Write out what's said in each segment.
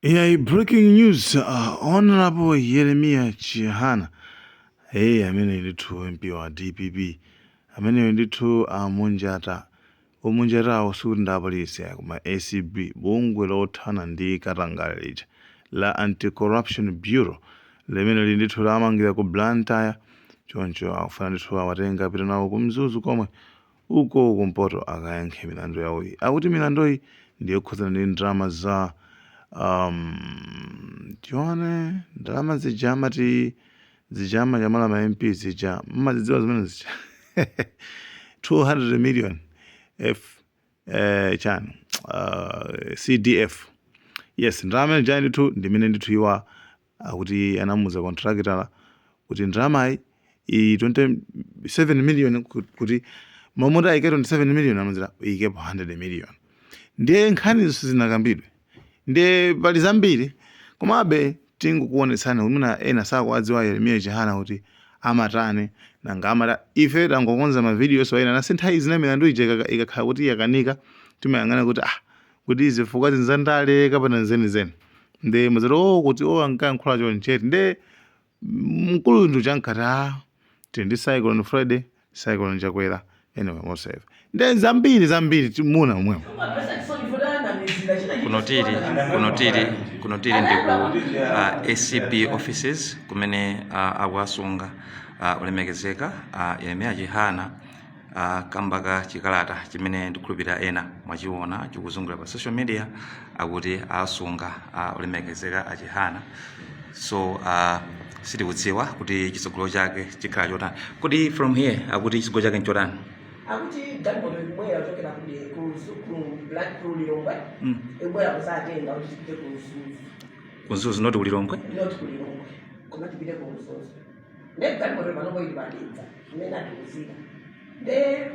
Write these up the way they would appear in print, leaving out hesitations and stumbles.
Yeah, breaking news. Honorable Yeremia Chihana. Hey, amene ndithu MP wa DPP. Amene ndithu amunjata. Omunjatawo sikuti ndi apolisi, koma ACB, bungwe lothana ndi katangale lija la Anti-Corruption Bureau, limene li ndithu lamangira ku Blantyre. Choncho akufuna ndithu awatenga, apita nawo ku Mzuzu komwe uko kumpoto, akayankhe milandu yawoyi. Akuti milanduyi ndiyokhudzana ndi ndalama za tione, ndalama zija amati zija amanyamula ma MP zija, mmazidziwa zimene zija, 200 million f chani, CDF. Yes, ndalama ija ndithu ndimene ndithu iwa akuti anamuza contractor kuti ndalamayi i 27 million, kuti mamuti ayike 27 million, amazira iyikepo 100 million. Ndiye nkhani zonse zinakambidwe, ndiye pali zambiri, komabe tingokuonetsani kuti mwina ena sakuwadziwa Yeremiya Chihana kuti amatani, nanga amata. Ife tangokonza mavidiyo so ena nasi nthawi zina milandu ija ikakhala kuti yakanika, timayang'ana kuti ah, kuti zifukwa zinzandale kapena nzenizeni. Ndi muzati oh, kuti oh, ankayankhula choncheti. Nde mkulu ndi chankati, ah, tili ndi Cyclone Freddy, Cyclone Chakwera. Anyway, moseve nde zambiri zambiri muna omwewo. Kuno tili ndi ku ACB offices kumene akuwasunga olemekezeka Yeremiya Chihana kamba ka chikalata chimene ndikukhulupirira ena mwachiona chikuzungulira pa social media, akuti asunga olemekezeka a Chihana. So sitikudziwa kuti chitsogolo chake chikhala chotani. Kuti from here akuti chitsogolo chake nchotani? Akuti galimoto ikubwera kuchokera ku Black, ku Lilongwe. Ikubwera kuzatenga kuti tipite ku Mzuzu. Ku Mzuzu, not ku Lilongwe? Not ku Lilongwe, koma tipite ku Mzuzu. Nde galimoto panopo ili padedza imene atiuzira. Nde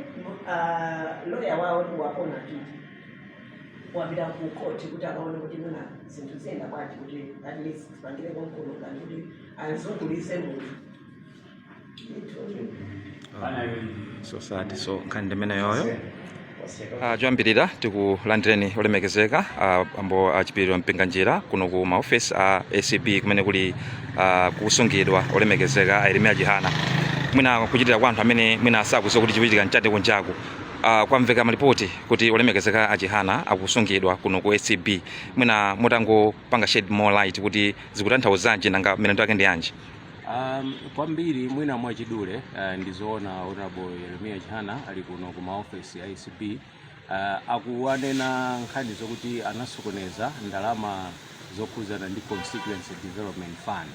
loya wawo ndi wapona titi wapita ku court kuti akaone kuti mwina zinthu ziyenda bwanji, kuti at least tipangire konkuno ngati kuti azungulise munthu ndithu. So sad. So nkhani ndimene yoyo. Choyambirira tikulandireni olemekezeka ambo Achipiriro Mpinganjira kuno ku maofesi a ACB kumene kuli kusungidwa olemekezeka a Yeremiya Chihana. Mwina kuchitira kwa anthu amene mwina sakudziwa kuti chikuchitika mchati kunjaku, kwamveka malipoti kuti olemekezeka a Chihana akusungidwa kuno ku ACB. Mwina mutangopanga shed more light kuti zikutanthauzanji, nanga milandu yake ndi yanji? Kwambiri mwina mwachidule, ndizoona Honorable Yeremiya Chihana ali kuno ku maofesi a ACB. Akuwanena nkhani zokuti anasokoneza ndalama zokhuzana ndi Constituency Development Fund.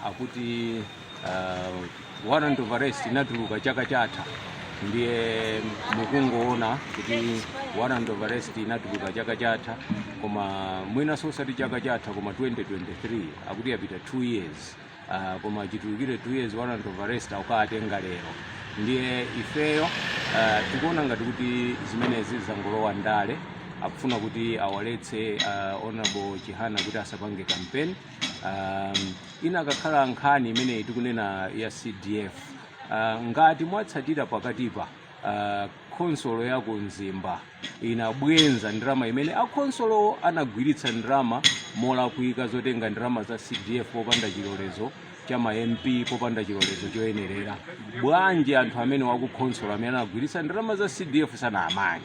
Akuti warrant of arrest inatuluka chaka chatha. Ndiye mukungoona kuti warrant of arrest inatuluka chaka chatha, koma mwinanso osati chaka chatha koma 2023. Akuti yapita 2 years, koma chitulukire 2 years warrant of arrest akukatenga lero. Ndiye ifeyo tikuona ngati kuti zimenezi zangolowa ndale, akufuna kuti awaletse Honorable Chihana kuti asapange campaign. Inakakhala nkhani imeneyi tikunena ya CDF, ngati mwatsatira pakatipa, khonsolo ya ku Mzimba inabwenza ndalama imene akhonsolo anagwiritsa ndalama molakwika, zotenga ndalama za CDF popanda chilolezo cha ma MP, popanda chilolezo choyenerera. Bwanji anthu amene wakukhonsolo amene anagwiritsa ndalama za CDF sanamange?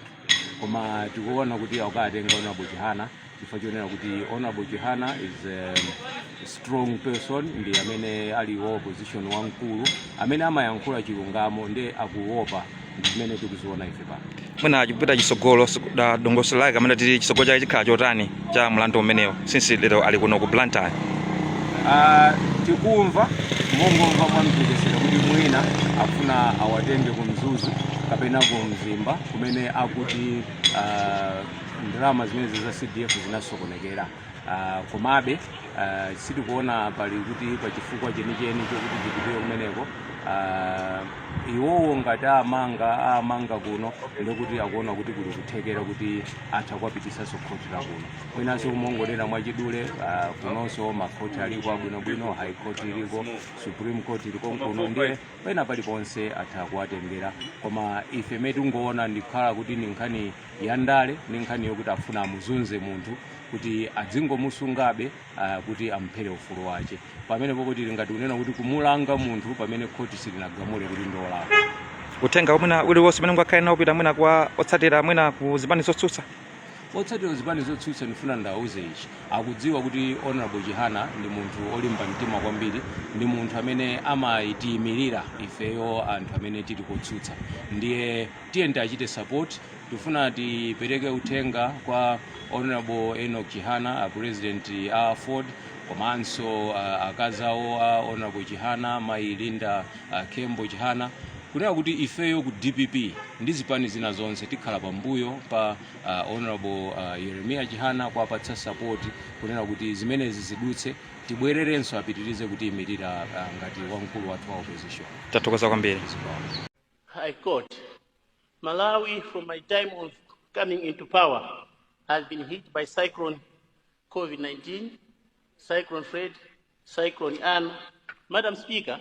Koma tikuona kuti akukatenga Honorable Chihana chifukwa chonena kuti Honorable Chihana is a strong person, ndi amene ali wa opposition wamkulu amene amayankhula chilungamo, ndi akuopa. Ndi zimene tikuziona ife pano. Mwina chikupita chitsogolo dongosolo lake amene tili, chitsogolo chake chikhala chotani cha mlandu umenewo, since lero ali kuno ku Blantyre? Tikumva mongomva mwamphekesera kuti mwina afuna awatenge ku Mzuzu kapena ku Mzimba kumene akuti ndalama zimenezi za CDF zinasokonekera. Komabe sitikuona pali kuti pachifukwa chenicheni chokuti chipitire kumeneko. Iwowo ngati amanga kuno, ndikuti akuona kuti kuli kuthekera kuti atha kuwapitisanso khoti la kuno. Mwinanso kumongonera mwachidule, kunonso makhoti aliko abwinobwino, High Court iliko, Supreme Court iliko nkuno, ndiye pena paliponse atha kuwatengera. Koma ife mene tingoona ndikhala kuti ndi nkhani ya ndale, ndi nkhani yokuti afuna amuzunze munthu. Kuti adzingomusungabe kuti amphere ufulu wace pamenepo, kuti ngati kunena kuti kumulanga munthu pamene khoti silinagamule kuti ndolakwa. Uthenga mwina uliwonse umene ungakhale nawo upita mwina kwa otsatira mwina ku zipani zotsutsa? Otsatira zipani zotsutsa, ndifuna ndawuze ichi: akudziwa kuti Honorable Chihana ndi munthu olimba mtima kwambiri, ndi munthu amene amayitiyimirira ifeyo anthu amene tili kotsutsa. Ndiye tiye tiachite support. Tifuna tipereke uthenga kwa Honorable Enoch Chihana, a president a AFORD, komanso akazi awo a Honorable Chihana, mayi Linda Kembo Chihana, kunena kuti ifeyo ku DPP ndi zipani zina zonse tikhala pambuyo pa Honorable Yeremiya Chihana, kuwapatsa support kunena kuti zimenezi zidutse, tibwererenso apitirize kutiyimirira ngati wamkulu wathu wa opposition. Tathokoza kwambiri. I quote, "Malawi, from my time of coming into power, has been hit by cyclone COVID-19, Cyclone Fred, Cyclone Anne. Madam Speaker,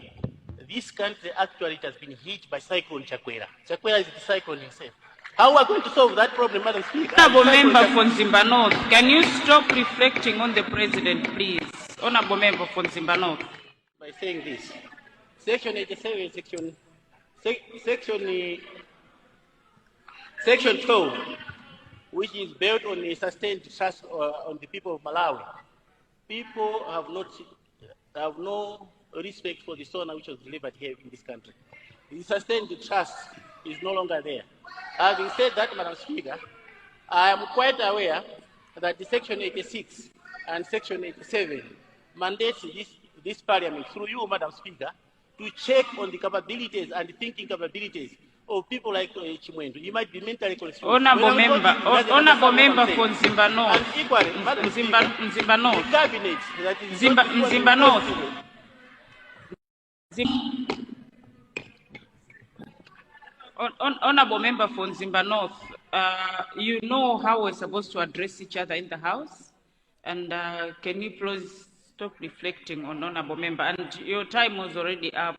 this country actually it has been hit by Cyclone Chakwera. Chakwera is the cyclone himself. How are we going to solve that problem, Madam Speaker?" Honorable Cyclone member for Mzimba North, can you stop reflecting on the president, please? Honorable member for Mzimba North. By saying this. Section 87, section 12, which is built on a sustained trust on the people of Malawi. People have not have no respect for the SONA which was delivered here in this country. The sustained trust is no longer there. Having said that, Madam Speaker, I am quite aware that the Section 86 and Section 87 mandates this Parliament, through you, Madam Speaker, to check on the capabilities and the thinking capabilities of people like Chimwendo. He might be mentally confused. Honorable When I'm member, talking, he doesn't honorable understand what member I'm for saying. Mzimba North. And equally, Madam Mzimba, Speaker, Mzimba the North. cabinet that is Mzimba, not equally Mzimba North. responsible. Honorable member for Mzimba North, you know how we're supposed to address each other in the House, and can you please stop reflecting on honorable member? And your time was already up.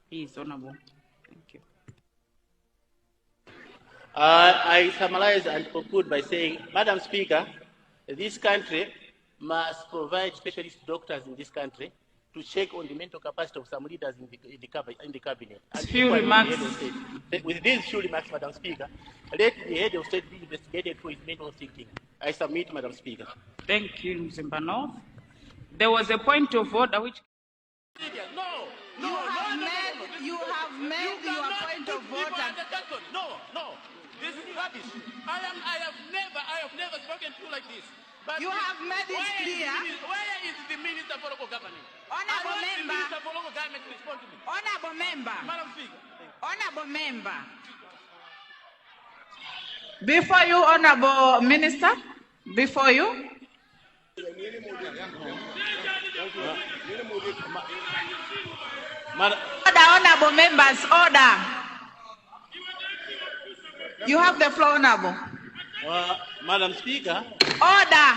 Please, Honorable. Thank you. I summarize and conclude by saying, Madam Speaker, this country must provide specialist doctors in this country to check on the mental capacity of some leaders in the cabinet. And Few equally the remarks. head of state. With these few remarks, Madam Speaker, let the head of state be investigated for his mental thinking. I submit, Madam Speaker. Thank you, Mzimba North. There was a point of order which No, You have made, you have made You your cannot point put of people order. under custody. No, no. This is rubbish. I have never spoken to you like this. But You have made it where is clear. Where is the Minister for Local Government? Honorable I want the member. Minister for Local Government to respond to me. Honorable member, Madam Speaker. Honorable member. Before you, Honorable Minister, before you. Madam, Order, honorable members, order. You have the floor, Honorable. Madam Speaker, Order.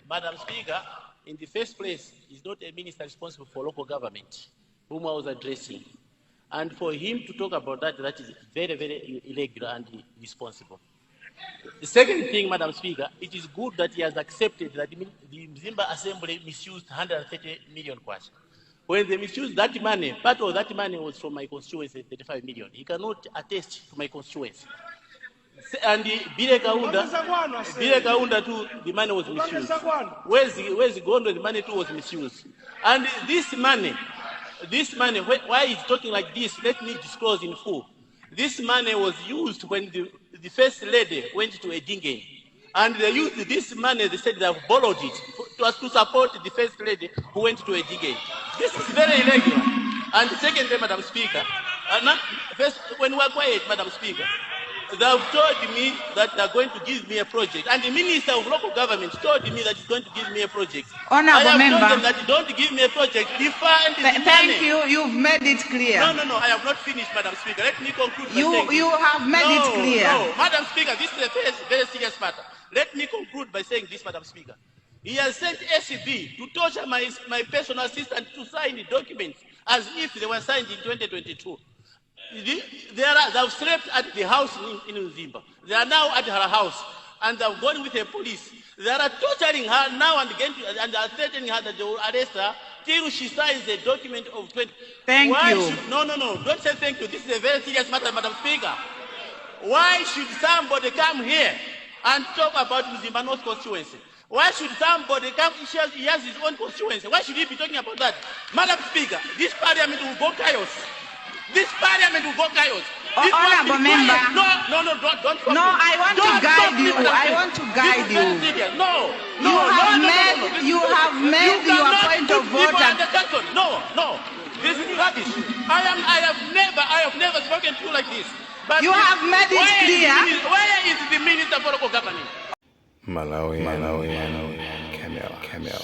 Madam Speaker, in the first place, is not a minister responsible for local government, whom I was addressing. And for him to talk about that, that is very, very irregular and irresponsible. The second thing, Madam Speaker, it is good that he has accepted that the Mzimba Assembly misused 130 million kwacha. When they misused that money, part of that money was from my constituency, 35 million. He cannot attest to my constituency. And the Billy Kaunda, Billy Kaunda too, the money was misused. Where's Gondo, the money too was misused. And this money, why he's talking like this, let me disclose in full. This money was used when the first lady went to Edingeni. And they used this money, they said they have borrowed it to support the first lady who went to Edingeni. This is very irregular. And secondly, Madam Speaker, not, first, when we were quiet, Madam Speaker, they have told me that they are going to give me a project. And the Minister of Local Government told me that he's going to give me a project. Honorable I have member. told them that don't give me a project. Defund the Thank money. you. You've made it clear. No, no, no. I have not finished, Madam Speaker. Let me conclude by You saying you this. have made No, it clear. no. Madam Speaker, this is a very, very serious matter. Let me conclude by saying this, Madam Speaker. He has sent ACB to torture my personal assistant to sign the documents as if they were signed in 2022. They have slept at the house in Mzimba. They are now at her house. And they've gone with the police. They are torturing her now and again and are threatening her that they will arrest her till she signs a document of 20. Thank Why you. Should, no, no, no. Don't say thank you. This is a very serious matter, Madam Speaker. Why should somebody come here and talk about Mzimba North constituency? Why should somebody come? He has his own constituency. Why should he be talking about that? Madam Speaker, this parliament will go chaos. This parliament will go chaos. This must Honourable be quiet. member. No, no, no, don't stop No, me. I want to Don't guide stop me, you. Madam I Speaker. want to This guide is very you. serious. No, no, You no, have no, no, made no, no. This you is have made You your cannot point put of people order. under custody. No, no. This is rubbish. I have never spoken to you like this. But You have made it where is the clear. Where is the minister for local government? Malawi, Malawi, Camera, Camera.